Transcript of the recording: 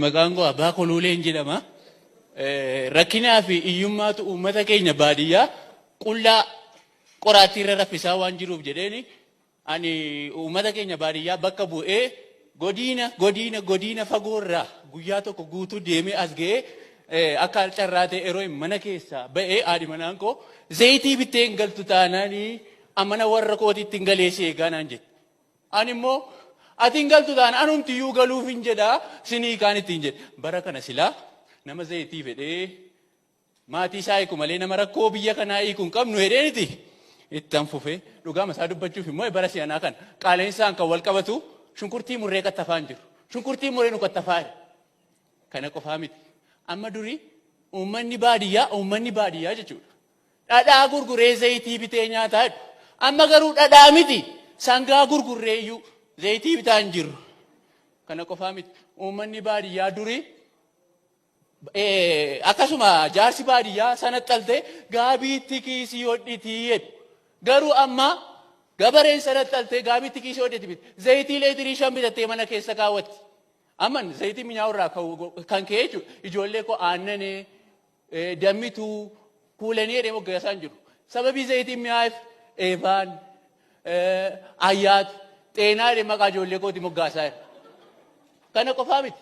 Maqaan koo Abbaa Koluuleen jedhama. Rakkinaa fi hiyyummaatu uummata keenya baadiyyaa qullaa qoraattii irra raffisaa waan jiruuf jedheeni ani uummata keenya baadiyyaa bakka bu'ee godiina godiina godiina fagoo irraa guyyaa tokko guutuu deemee as ga'ee akka carraa ta'e yeroo mana keessaa ba'ee haadhi manaan koo zayitii bittee hin galtu taanaanii amana warra kootiitti hin galee si eegaa naan jette. Ani immoo ati hin galtu taanaan anumtiyyuu galuuf hin jedhaa sinii kaan ittiin jedhe. Bara kana silaa nama zayitii fedhee maatii isaa hiiku malee nama rakkoo biyya kanaa hiiku hin qabnu jedheeniti. Ittan fufee dhugaama isaa dubbachuuf immoo bara si'anaa kana qaala'insaan kan wal qabatu shunkurtii murree qattafaa hin jiru. Shunkurtii murree nu qattafaa jira. Kana qofaa miti. Amma durii uummanni baadiyyaa uummanni baadiyyaa jechuudha. Dhadhaa gurguree zayitii bitee nyaataa jedhu. Amma garuu dhadhaa miti sangaa gurgurree iyyuu zayitii bitaa hin jirru. Kana qofaa miti. Uummanni baadiyyaa durii akkasuma jaarsi baadiyyaa sana xaltee gaabiitti kiisii hodhitii jedhu. Garuu amma gabareen sana xaltee gaabiitti kiisii hodhiti miti. Zayitii leetirii 5 bitattee mana keessa kaawwatti. Amman zayitii minyaa'u irraa kan ka'e jechuudha. Ijoollee koo aannanee dammituu kuulanii jedhee moggaasaa hin jiru. Sababii zayitiin mi'aa'eef Eefaan, Ayyaat, Xeenaa jedhee maqaa ijoollee kooti moggaasaa jira. Kana qofaa miti.